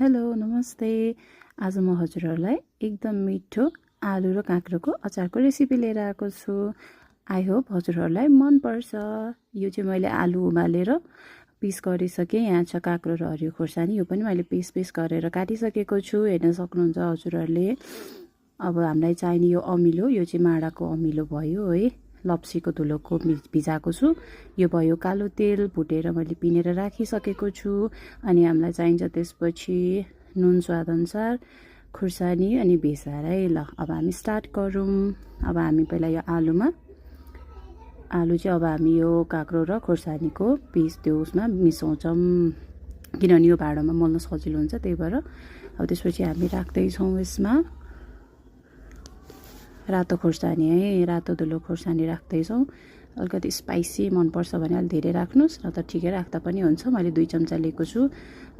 Hello नमस्ते। आज म हजुरहरूलाई एकदम मिठो आलु र काँक्रोको अचारको रेसिपी लिएर आएको छु। आई होप हजुरहरूलाई मनपर्छ। यो चाहिँ मैले आलु उमालेर पिस गरिसकेँ। यहाँ छ काँक्रो र हरियो खोर्सानी, यो पनि मैले पिस गरेर काटिसकेको छु, हेर्न सक्नुहुन्छ हजुरहरूले। अब हामीलाई चाहिने यो अमिलो, यो चाहिँ माडाको अमिलो भयो है, लप्सीको धुलोको भिजाएको छु। यो भयो कालो तेल भुटेर मैले पिनेर राखिसकेको छु। अनि हामीलाई चाहिन्छ त्यसपछि नुन स्वादअनुसार, खुर्सानी अनि बेसार है। ल अब हामी स्टार्ट गरौँ। अब हामी पहिला यो आलु चाहिँ अब हामी यो काँक्रो र खोर्सानीको पिस त्यो उसमा मिसाउँछौँ, किनभने यो भाँडोमा मोल्न सजिलो हुन्छ, त्यही भएर। अब त्यसपछि हामी राख्दैछौँ यसमा रातो खोर्सानी है, रातो धुलो खोर्सानी राख्दैछौँ। अलिकति स्पाइसी मनपर्छ भने अलिक धेरै राख्नुहोस्, र त ठिकै राख्दा पनि हुन्छ। मैले 2 चम्चा लिएको छु।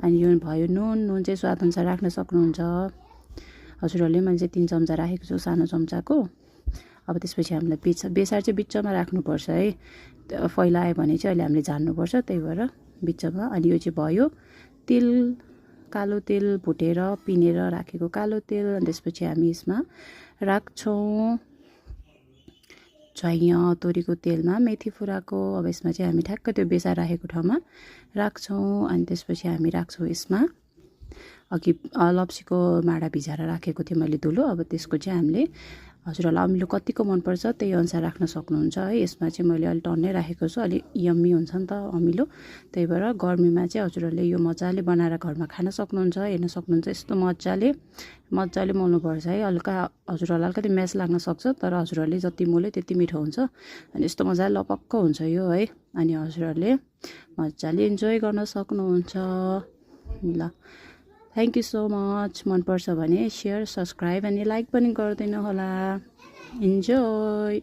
अनि यो भयो नुन चाहिँ स्वादअनुसार राख्न सक्नुहुन्छ हजुरहरूले। मैले चाहिँ 3 चम्चा राखेको छु सानो चम्चाको। अब त्यसपछि हामीलाई बेसार चाहिँ बिचमा राख्नुपर्छ है, फैलायो भने चाहिँ अहिले हामीले झान्नुपर्छ, त्यही भएर बिचमा। अनि यो चाहिँ भयो तेल, कालो तेल भुटेर पिनेर राखेको कालो तेल। अनि त्यसपछि हामी यसमा राख्छौँ झैँ तोरीको तेलमा मेथी फुराको। अब यसमा चाहिँ हामी ठ्याक्क त्यो बेसार राखेको ठाउँमा राख्छौँ। अनि त्यसपछि हामी राख्छौँ यसमा अघि लप्सीको माडा भिजाएर राखेको थिएँ मैले धुलो। अब त्यसको चाहिँ हामीले हजुरहरूलाई अमिलो कतिको मनपर्छ त्यही अनुसार राख्न सक्नुहुन्छ है। यसमा चाहिँ मैले अलिक टन्नै राखेको छु, अलिक यम्मी हुन्छ नि त अमिलो, त्यही भएर गर्मीमा चाहिँ हजुरहरूले यो मजाले बनाएर घरमा खान सक्नुहुन्छ। हेर्न सक्नुहुन्छ यस्तो मजाले मोल्नुपर्छ है। हल्का हजुरहरूलाई अलिकति म्यास लाग्न सक्छ, तर हजुरहरूले जति मोल्यो त्यति मिठो हुन्छ। अनि यस्तो मजाले लपक्क हुन्छ यो है। अनि हजुरहरूले मजाले इन्जोय गर्न सक्नुहुन्छ। ल थ्याङ्क यू सो मच। मनपर्छ भने सेयर, सब्सक्राइब अनि लाइक पनि गरिदिनु होला। इन्जोय।